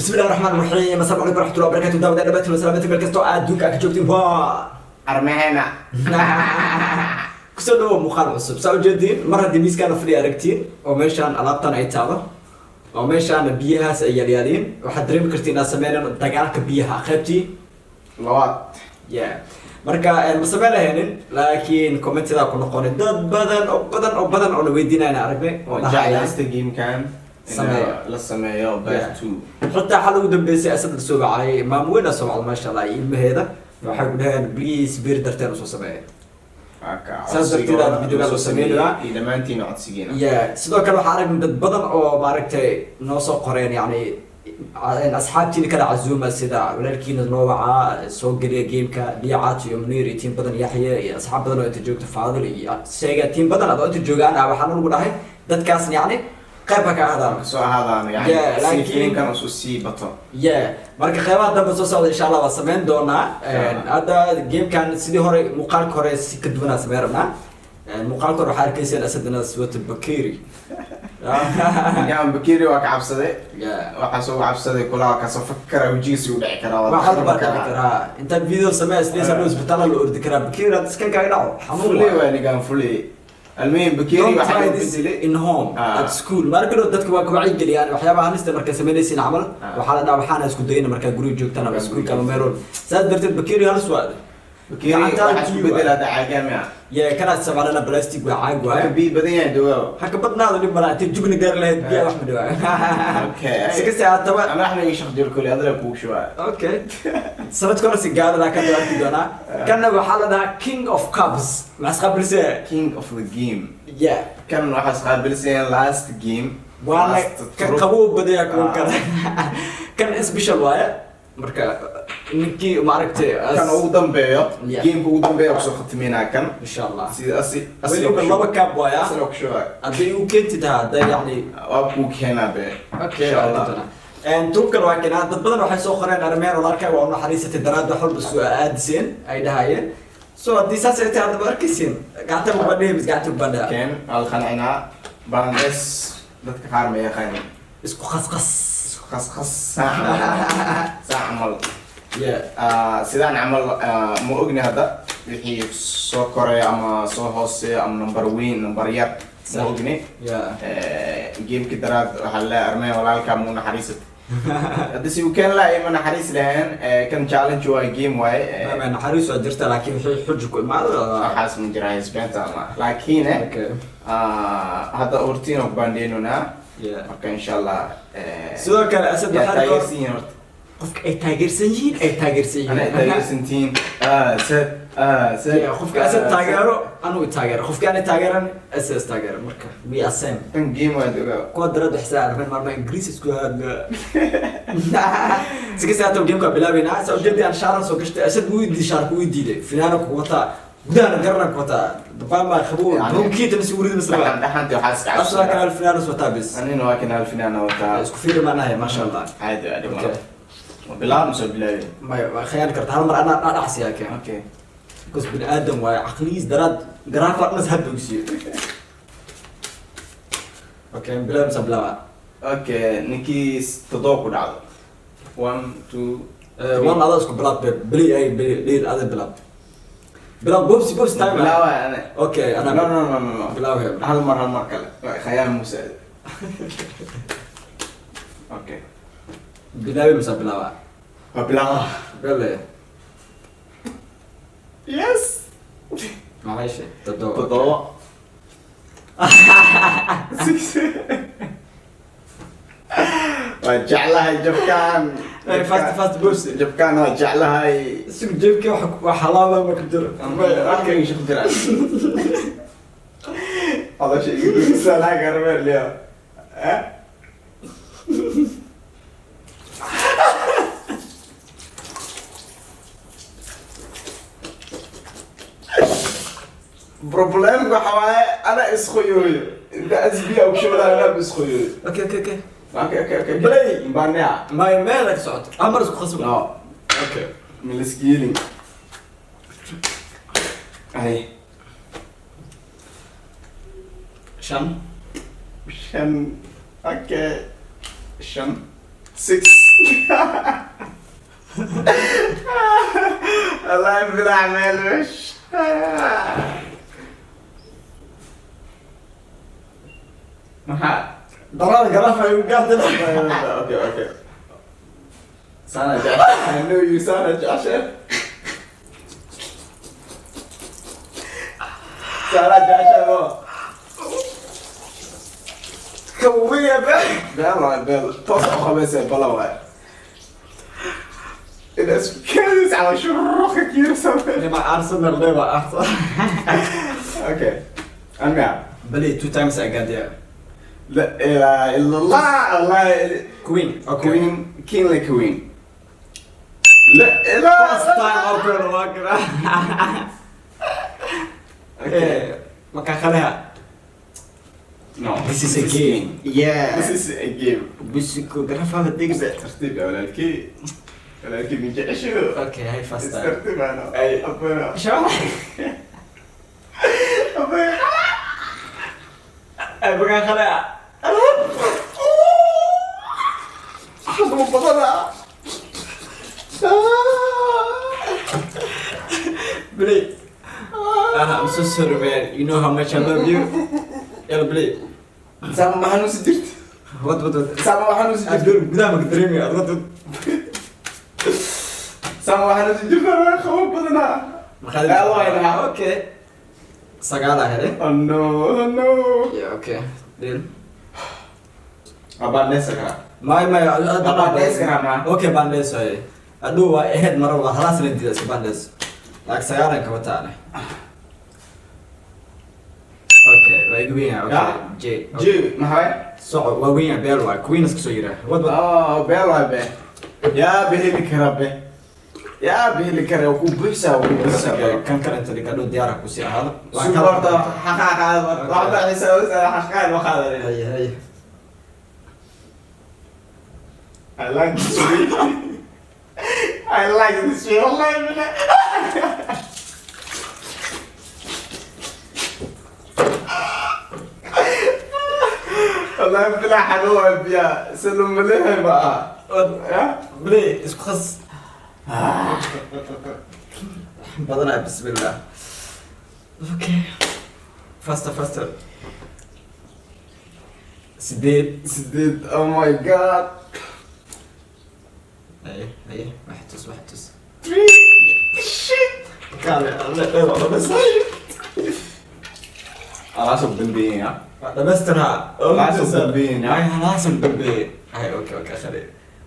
Bismillahi raxmaan raxiim. Asalaamu calaykum waraxmatullahi wabarakatu. Daawada dhammaantiin waa salaamati meel kastoo aad adduunka aad ka joogtiin. Waa Armeena. Kusoo dhawo muuqaal cusub. Saa ujeediin, mar haddii miiskaana fadhi aragtiin oo meeshaan alaabtan ay taalo oo meeshaan biyahaas ay yaalyaaliin, waxaad dareemi kartiin inaad sameynayno dagaalka biyaha qaybtii labaad. Yeah, marka ma sameyn lahaynin, laakiin commentidaa ku noqonay dad badan oo badan oo badan oo na weydiinayna aragnay oo oo dhahayaan jeclaysta gamekan in Sameeyo. la sameeyo Yeah. part two. Xitaa xal ugu dambeysay Asad la soo wacay, maamo weyn soo wacday, maasha Allah, iyo ilmaheeda waxay ku dhaheen, "Please, beer darteen usoo sameeya." Marka Saas darteed aad videoga loo sameynaya. Iyo dhammaantiin codsigiina. Yeah, sidoo kale waxaa aragnay dad badan oo maaragtay noo soo qoreen, yacni asxaabtiina kala casuuma, sida walaalkiina noo wacaa, soo geliya gameka Liicaat iyo Muniir iyo tiim badan, Yaxye iyo asxaab badan oo inta joogta, Faadil iyo sheega, tiim badan adoo inta joogaan ah. Waxaana lagu dhahay dadkaasna yacni qayb ha ka ahaadaan. Soo ahaadaan yani Yeah, si laakiin- filimkan usoo sii bato. Yeah, marka qeybaha dambe soo socda, insha Allah, waa sameyn doonaa. Insha Allah. Hadda gamekan sidii hore, muuqaalka hore si ka duwanaa sameyn rabnaa. Muuqaalka hore waxaa arkayseen Asad inaad wata bakeri. Ninkaan bakeri waa ka cabsaday. Waxaa soo cabsaday kulaha kasoo fakara, wejigiisa u dhici karaa, waa waxaa baa dhici karaa. Karaa intaad video samee isleesa dhow isbitaala la ordi karaa, bakeri aad iskan kaaga dhaco xanuun Fuley waaye. waa ninkaan fuley. Almuhim, bakeri Don't waxaa try loo this bedelay in home, at school. Marka dhow dadka waa ka wacyigeliyaan waxyaabaha halista markaa sameynaysiin camal. Waxaa la dhahaa waxaana isku dayna markaa guriga joogtaan ama Markaa iskuulka guriga ama meel walba. Saas darteed bakeri halis waa. Bakeri Gacantaada waxaa isku biyo bedelaa hadda caagaami ah. Yeah, kanaad isticmaalana plastic waa caag Waa waaye. ka biyo badan yahay dawaa. Ha ka badnaado, dhib malaha, intay jugni gaari lahayd biyaha wax ma dhawaa. Si kasta haataba. Ana wax ma shaq jiro kuli adala kugu shubaa. Okay, sanadka hore si gaada laa kan arki doonaa. Kanna waxaa la dhahaa King of Cups. Maxaa isqaabilsee? King of the game. Kan waxaa isqaabilsan last game. Waana Last ka truth. qabow badaya kuwan kale. Kan special waaye, marka ninkii maaragtay Kan ugu dambeeyo. Gameka ugu dambeeyo kusoo khatiminaa kan. Insha Allah. Sida asi Weliba laba cup waaya. Asina ku shubaa. Hadday u keentid ha hadday yacni. Waa kuu keenaa be. Okay. Insha Allah. Turkan waa keenaa. Dad badan waxay soo qoreen, "Armeen walaalka waa u naxariisatay daraad, wax walba soo aadiseen," ay dhahayeen. So haddii saas ay tahay, haddaba arkaysiin gacanta ku bandhihi mis gacanta ku bandhiha. Keen waa la qancinaa balandes, dadka qaar ma yaqaanin. Isku khaskhas. Isku khaskhas saa camal, saa camal. Sidaan camal, ma ogni hadda wixii soo koreeya ama soo hooseeya ama number weyn, number yar, ma ogni. Gameki daraad waxaa la armeen, "Walaalkaa muu naxariisat?" Hadda si uu keen lahay ma naxariis lahayn. Kan challenge waaye, game waaye. Ma naxariis waa jirta, laakiin wixii xuji ku imaado. Waxaas ma jiraa hisbeenta ama laakiin hadda hortiina ku baandheynunaa. Marka insha Allah Sidoo kale Asad yaa waxaa taageersan yihiin horta? Qofka ay taageersan yihiin, ay taageersan Ana yihiin. Taageersantihiin Asad, Asad. Yeah, qofka Asad taageero anuu taageero, qofka aan taageeran Asad is taageero. Marka we are same. Kan game waa dogaa. Kuwa darada xisaa arfeen maalmaha Ingiriis isku hadla. Si kasta haata gameka bilaabeynaa. Saa ujeedii aan shaaran soo gashtay, Asad wuu diiday, shaarka wuu diiday, finaana ku wataa, gudahana garana ku wataa, dabaan qabow. Yani- Bronkita mise wurida mise dhaxan dhaxanti waxaa iska asla cabsadaa. kan hal finaana wataa bis. Anina waa kan hal finaana wataa. Isku fiiri maanahay, maasha Allah. Caadi waa dhib. Okay. Ma bilaab mise bilaabi? May waa khiyaani karta, hal mar anaa dhadhacsiyaa keen. Okay. Because bini aadam waaye, caqligiis daraad garaafa dhan hadda ogsiiyo. Okay, bilaab mise bilaaba? Okay, ninkii toddoba ku dhacdo, one, two, three. One, adaa isku bilaab be beli ay beli dhir, ada bilaab, bilaab, bobsi bobsi time. Bilaaba ana. Okay, ana. No, no, no, no, no. Bilaab he. Hal mar, hal mar kale khayaan musa. Okay. Bilaabi mise bilaaba? Waa bilaaba. Bele. Yes. Maxay toddoba? Toddoba, six. Waa jeclahay jabkaan. Hey, fast, fast, bobsi. Jabkaan waa jeclahay. Sug, jeebkii wax halaaba ma ku jiro. Okay, shaq jira caloosha igu duusaa laa garbeer liyo eh. Problemka waxa waaye ana isqoyooyo inta asbiya ugshabada anaa isqoyooyo. Okay. Okay. Play. Mbanea. May meel ka socoto amar isku khasbo. No. Okay. Miliskiilin ay. Shan. Shan, okay, shan, six. والله بلا مالوش. Maxaa? Daraada garaafa igu gaartay. Okay. Sana jeceshahay. I know you, sana jeceshahay. Sana jeceshahay bo. Kawiya be. Beel waay, beel. Toos u qabaysay, bala waay. Ina isku keenaysa cala shuruuqa kiirsan. Nima Arsenal leba Arsenal. Okay. Amiya. Bali two times I got there. La ilaha illa Allah. Allah. Queen. Okay. Queen, king like queen. La ilaha. First time open waa kara. Okay. Maka khaleha. No. This is a game. Yeah. This is a game. Bisiko garafa digbe. Tartiib ya walaalkii. Walaalkii ma jeceshido. Okay, hay fast time. Tartiib ano. Ay. Abana. Sho? Abana. Ay maka khaleha. Xanuun badana. Bali. I'm so sorry, man. You know how much I love you. Yalla bali. Sama ma xanuunsi jirta? Wad wad wad. Sama ma xanuunsi jirta? Abdul gudaha ma ka dareemaya. Wad wad. Sama ma xanuunsi jirta? Qabow badanaa. Maxaa Beel waay dhahaa. Okay. Sagaal aa helay. Oh no, oh no. Yeah, okay. Deal. Waa baandheysan karaa. May may. Waa baandheys karaa maa. Okay, baandheys waaye. Adhow waa ahayd mara waa halaas la diidaa iska baandheys. Laakiin sagaalan kama taane. Okay, waa igu weyn yahay. Okay. Yeah. J. J, maxaa waay? Soco, waa weyn yahay, beel waay. Queen iska soo yiraa. Wad wad. Oh, beel waay be. Yaa beheli kara be. Yaa beheli kara, ku buuxsaa, ku buuxsaa. Okay, kan kale inta dhig, adhow diyaar ha kusii ahaado. Waa Suuq kala- horta xaqaa qaad, waxba xisaabisa xaqaa ma qaadan. Haye, haye. I like this way. I like this way. Wallahi billah. Wallahi billah xanuun waay biyaa. Salum malehe ma aha. Wad. Ya? Bali, isku khas. Badanaa, bismillah. Okay. Faster, faster. 8. 8. Oh my God. Haye, haye. Wax tus, wax tus. 3. Shit. Kaale, alle dheer oo dhamaystir. Alaasoo dambeeyeen ya. Waa dhamaystirhaa. Halaasoo dambeeyeen ya. Ay, halaasoo dambeeyeen. Ay, okay, okay, khali.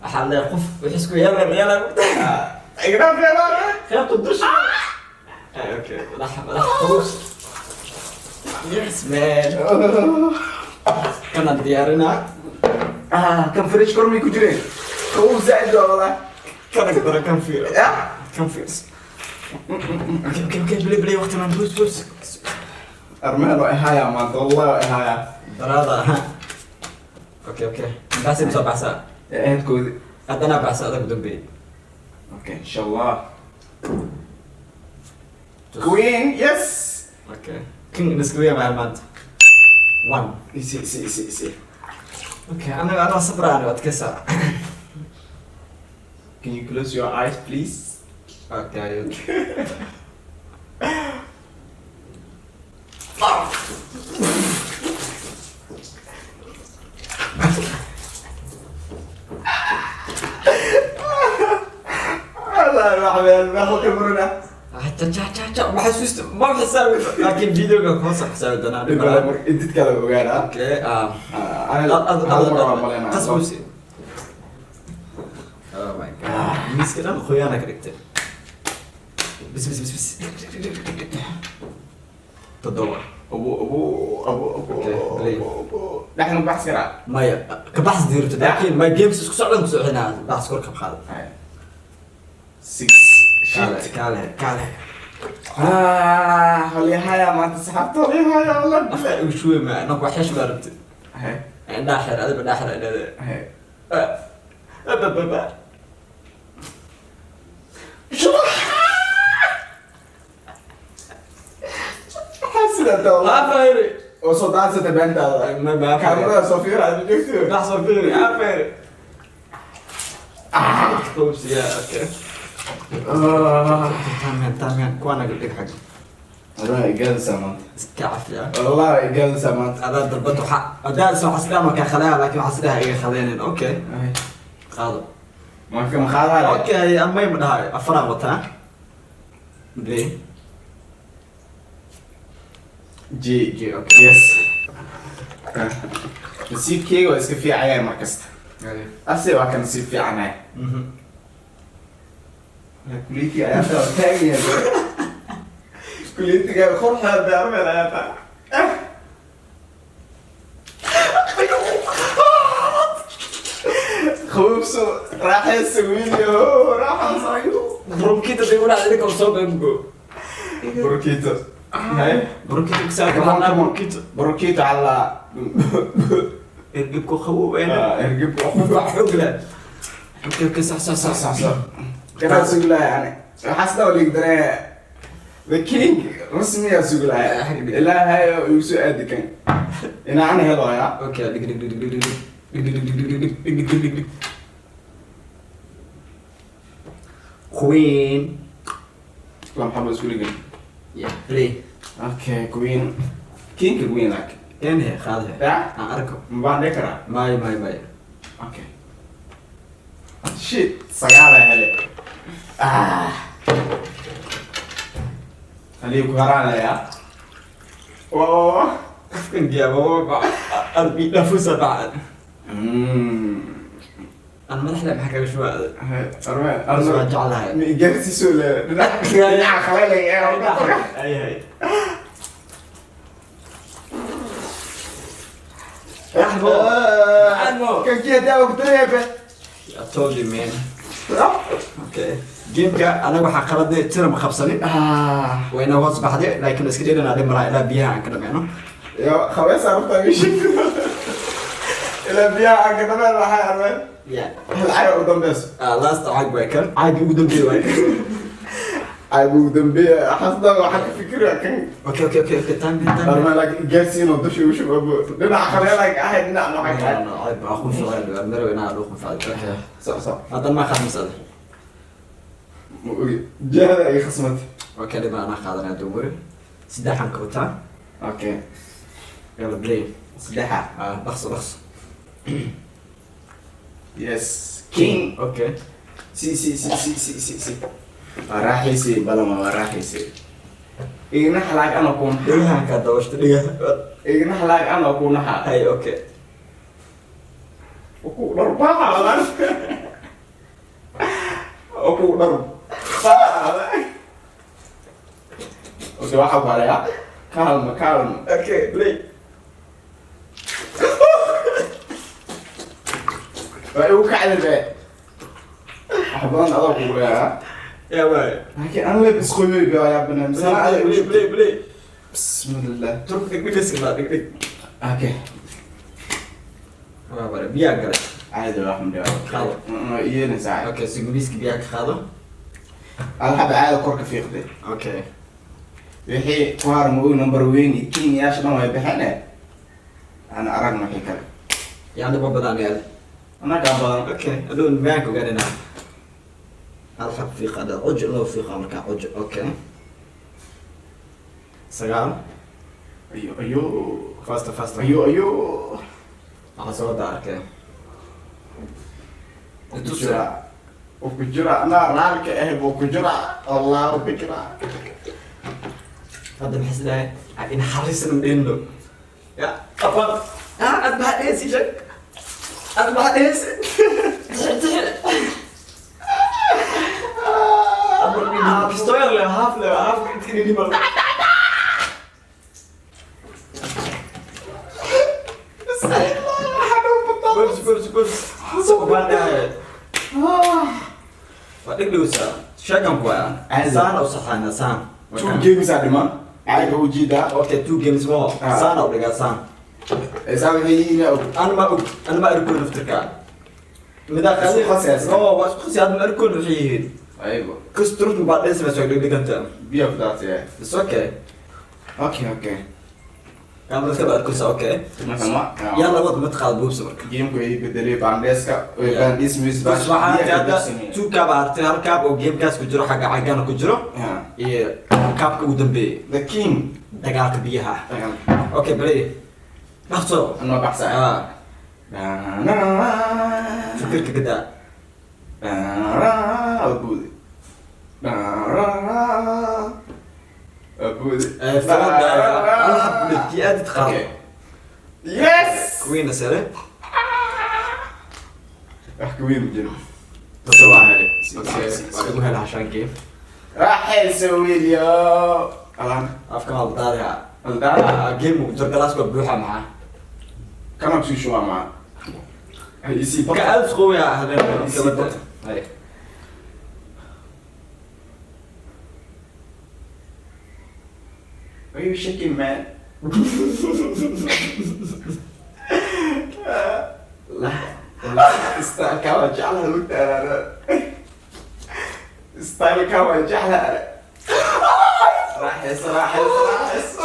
Waxaa leeyahay qof wixii isku yeelan yeelan. Igra feelaan. Qaybta dusha. Ay, okay. Madax madax culus. Yes, man. Kanaan diyaarinaa. Ah, kan fridge kor may ku jireen? Qabow zaaid waa wallahi. Kana dara kan fiir. Ya? Kan fiir. Okay, beli beli waqti maan bus bus. Armeen waa ihayaa maanta, wallahi waa ihayaa. Daraada. Okay, okay. Baxsi soo baxsaa. Ehelkoodi. Haddana baxsa adag dambeeyay. Okay, insha Allah. Queen, yes. Okay. King isku weyn maanta. 1. Isi, isi, isi, isi. Okay, ana sabra ana adkaysa. Can you close your eyes, please? Okay. Allah raxmaan, ma ka muruna. Cha cha cha cha, ma xasuusto, ma xisaabi, laakiin videoga kuma soo xisaabi doonaa. Dhib male, marka edit kala ogaana. Okay, ah. Ana hal mar waan malaynaa. Qasbuusi. Oh my God. Miiska dhan qoyaana ka dhigtay. Bis bis bis bis. 7. Abu, abu, abu, abu, Okay, play. abu, abu. Dhexna baxs karaa. Maya, ka baxs diirto, laakiin my games isku socdan ku soconaa, baxs kor ka qaado. 6. Kaale, Shit. kaale, kaale. Ah, holyahaya maanta saxaabta, holyahaya wallah. Afka igu shubi ma, annagu wax xesh baa rabtay. Hey, Indhaha xir, adiba indhaha xir, indhaha. hey. Ah, ba, ba, ba. Xasida wallah. Afayri. Oo soo daansata beentaada. Ma ma Kaamirada soo fiiraya, ma joogto. Bax soo fiiri, afayri. Oops, yeah, okay. Taamiyan, taamiyan, kuwaa naga dhig xag. Wallahi igaadaysaa maanta. Iska cafiya. Wallahi igaadaysaa maanta. Adaa dalbad waxa adaa soo xasdaa ma ka khaleeya, laakiin waxaa sidaa iga khaleenin. Okay, qaado. Marka ma qaadaya? Okay, amay ma dhahay, afaraan wataa. B. G. G, okay. Yes, nasiibkeyga waa iska fiicaya mar kasta. Ase waa ka nasiib fiicanahay. Kuliti ayaa taa taagaya, kulitiga qorxaa daarmeel ayaa taa. Qabobso, raaxayso wiilyo, raaxayso. Burukita dib u dhac idinka soo bamgo. Burukito. Hay. Burukita kusaa. Come on, come on. Burukito calaa. Ergebku qaboobeyna. Ergeb. Qufac xoog leh. Okay, okay, sax, sax, sax. Sax, sax. Kanaa sugi lahay ani. Waxaas dhan waa liig daree. The king rasmiyaa sugi lahay. Ilaahay oo igu soo aadi kan. Inaan helo yaa. Okay, dhig, dhig, dhig, dhig, dhig, dhig, dhig, dhig, dhig, dhig, dhig, dhig, dhig, dhig. Queen. Lama xabo isku dhigan. Yeah, play. Okay, queen. Kingka queen lak. Keenhe, qaadhe. Ya? Aan arko. Ma baan dhihi karaa? May, may, may. Okay. Shit, sagaal aa hele. Ah. Halii ku haraanaya. Oh. Qofkan giyaaba arbi dhafusa bacad. Aan madaxda maxaa kaga shubaa? Arme, Arme waan jeclahay. Ma igaarsiisoo le. Dhinaca khaleelaya. Ay, ay. Raxbo. Raxbo. Kan kiya daawa ku daraya be. I told you, man. Okay. Gameka anaga waxaa qaladay tira ma qabsanin. Ah. Wayna hoos baxday, laakiin iska dheelanaa dhib malaa ilaa biyaha aan ka dhameyno. Yo, khawees arabta wishi. Ilaa biyaha aan ka dhameen waxay armeen. Yeah. Hal caga u dambeyso. Ah, last caag waa kan. Caagii ugu dambeeyay waa kan. Caga ugu dambeeya xasdan waxaa ka fikiraya kan. Okay, time, time. Armeen laakiin gaarsiin oo dusha ugu shubo. Dhinaca khaleelay ahayd, dhinaca noocay ahayd. No, no, ceeb, waa khunfacay, maro inaa dhuu khunfacay. Okay. Soc, soc. Haddan ma qaad mas'ala. Ma ogi. Jihada ay khasmatay. Okay, dhib anaa qaadanaya don't worry. Saddexan ka wataa. Okay. Yalla, play. Saddexa. Ah, dhaqso, dhaqso. Yes. King. Okay. Si, si, si, si, si, si, si. Waa raaxaysay balama, waa raaxaysay. Igna xalaag anoo kuu naxa. Dhagahan kaa dabashta dhagaha. Igna xalaag anoo kuu naxa. Hay, okay. Ku dharbaaxa wadan. Ku dharbaaxa. Okay, waxaa ku harayaa. Calma, calma. Okay, play. Waa igu kacday be. Wax badan adoo kugu leeyahay. Yeah, waay. Laakiin aan leeb isqoyoy be ayaa banaan. Play, play, play, play. Bismillah. Turka dhig dhig dhig dhig. Okay. Waa bare biyaa galay. Caadi waa xamdi. Qaado. Yeelinaysaa. Okay, si miiska biyaa ka qaado. Alxaba caada korka fiiqday. Okay. Wixii ku har ma og number weyn iyo king yaasha dhan way baxeen. Aan aragno wixii kale. Yani ma badan yaal. Annagaa badan. Okay, adoon maanka ogaanina. Hal xab fiiqa ada cuj loo fiiqa markaa cuj. Okay. Sagaal. Ayo, ayo. Faster, faster. Ayo, ayo. Waxaa soo wada arkay. Ku jira. Oo ku jira. Anaa raalka ah buu ku jira. Allah ku jira. Hadda maxay sidahay? In xariisna dheeno. Ya, afar. Ah, ad maxaa dhehaysi sheeg? Ad maxaa dhehaysi? Kisto yar leh, half leh, half inta dhima. Burs, burs, burs. Waan dhahay. Waa dhigdhowsaa. Sheegan ku waa. Saan u saxaana saan. Two games aa dhiman. Caaga u jiidaa. Okay, two games more. Ah. Saan u dhigaa saan. Isaa waxay yihiin og. Ana ma og, ana ma arkoon naftirka. Midaa Isku qasaysa. No, waa isku qasay, hadda ma arkoon waxay yihiin. Ayago. Kasturud baa dhees ma soo dhigdhiganta. Biyo ku daatay. It's okay. Okay, okay. Kamarada ka arkaysa, okay. Maxuma. Yalla, wad mid qaad buubsi marka. Gameku ay bedelay baandeeska, baandees mis. Bas waxaa hadda two cup hartay, hal cup oo gamekaas ku jiro, xagga caggana ku jiro iyo cupka ugu dambeeyay. The king. Dagaalka biyaha. Okay, play, dhaqso. Anoo baxsa. Ah, fikirka gadaa. Abuudi. Abuudi. Alxab aad tqaad. Okay. Yes! Queen sare. Wax ka weyn ma jiro. Todoba hele. Okay, waa lagu helaa shan game. Raaxayso wiilyo. Alaan. Afka maldaariha. Aldaa. Game uu jiro, galaaska buuxa maxaa. Kana kusii shubaa maa. Isii Ka aad isku yaa habeen gabadha. Hay. Are you shaking, man? Style-ka waa jeclaha lugta. Style-ka waa jeclaha. Raaxayso, raaxayso, raaxayso.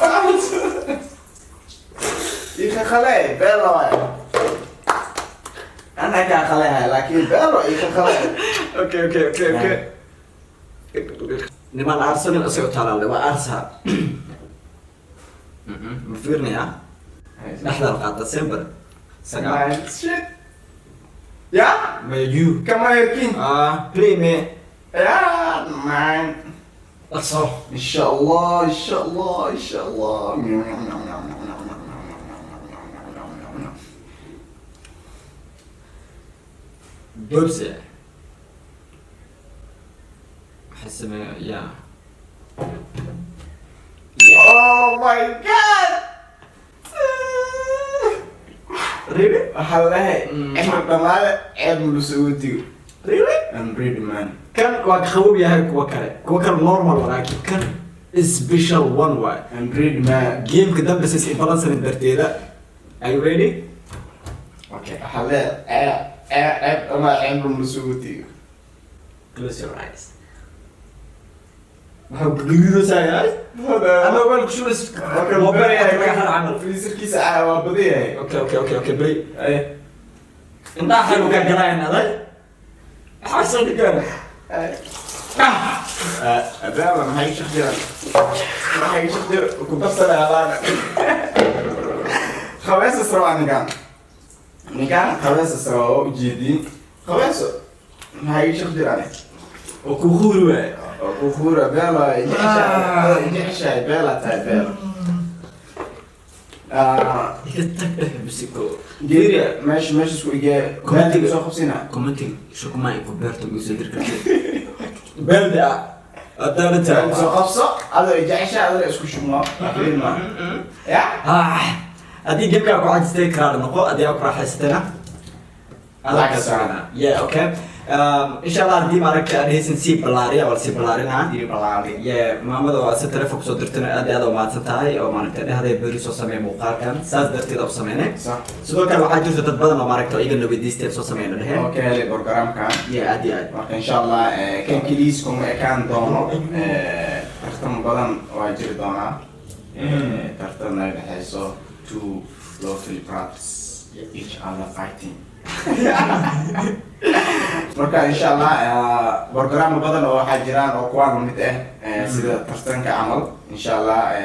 Raaxayso. Ika khalee, beelo waay. Anaa kaa khaleehay, laakiin beelo ika khalee. Okay. Niman aarsanin isaga taalaale waa aarsaa. Ma fiirinayaa? Dhexda la qaata sember. 9. Nine, shit. Ya? Ma you. Come on, king. Ah, play me. Ya, nine. Dhaqso. Inshallah, inshallah, inshallah. Boobse. Waxay sameeyaa yaa. Oh my God! Really? Waxaa la dhahay cimri dhamaale ceeb ma lasoo tigo. Really? I'm ready, man. Kan waa ka qabow yahay kuwa kale. Kuwa kale normal waa, laakiin kan special one waay. I'm ready, man. Gameka dambe sis imbalansanin darteeda. Are you ready? Okay. Waxaa la dhahay ceeb ceeb dhamaale ceeb ma lasoo tigo. Close your eyes. Waxaa gaduudaysaa yahay? Ama weel ku shubays. Mobile laga xiro camal. Freezerkiisa ah waa badan yahay. Okay, play. Ay. Indhaha xayuu ka galayaan aday. Maxaa soo dhigaan? Ay. Abaaba maxay shaq jiraan? Maxay shaq jir ku darsanaya alaana. Khabeesa sabaa ninkaan. Ninkaan khabeesa sabaa oo ujeediin. Khabeeso maxay shaq jiraan? Oo ku khuuri waay. Oo ku khuura beela jeceshahay jeceshahay beela tahay beela. Iga tag dheh bisiko. Geeriya meesha meesha isku igee commentiga soo qabsina. Commentiga shukuma ay ku beerto ugu soo dir kartid. Belde ah. Haddaana tahay. Soo qabso adoo jeceshahay adoo isku shubno. Ma. Ya? Ah, haddii gamkaa ku cajistay karaar noqo, haddii aad ku raaxaysatana adaa ka socona. Yeah, okay. Insha Allah haddii maaragta aan haysan sii ballaariya, waa lasii ballaarinaa. Yeah, maamada waa si telefoon kusoo dirtana, aad iyo aad u mahadsan tahay oo maaragta dhehday beri soo sameeya muuqaalkan, saas darteed u sameynay. Sidoo kale waxaa jirta dad badan oo maaragta iyagana weydiisteen soo sameyna dheheen. Oo ka helay programkan. Yeah, aad iyo aad. Marka insha Allah kan keliis kuma ekaan doono, tartan badan waa jiri doonaa. Tartan ay dhexeyso two lovely brothers each other fighting. Marka insha Allah programmo badan oo waxaa jiraan oo kuwaan mid ah, sida tartanka camal. Insha Allah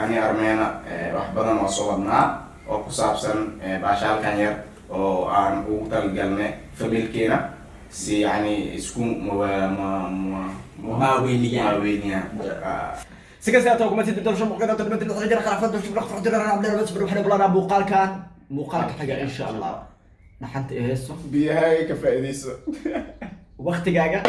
ani Armeena wax badan oo soo wadnaa oo ku saabsan baashaalkan yar oo aan ugu talagalnay familkeena si yani isku Maaweeliyaan. Maaweeliyaan. Si kasta ha kuma sii dibdal shan boqol todoba lix jir xarafad muuqaalkan muuqaalka xiga insha Allah dhaxanta i heeso. Biyahaaga ka faa'iidayso. Waqtigaaga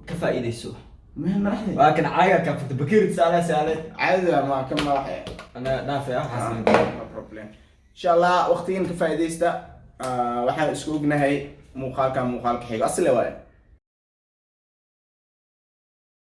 ka faa'iidayso. Meel madaxda. Waa kan caaga ka furta bakeeri saale saale. Caadi ma ka madaxa. Ana dhaafi ah xasan. No problem. Insha Allah waqtigan ka faa'iidaysta. Waxaan isku ognahay muuqaalkan muuqaalka xigo asle waaye.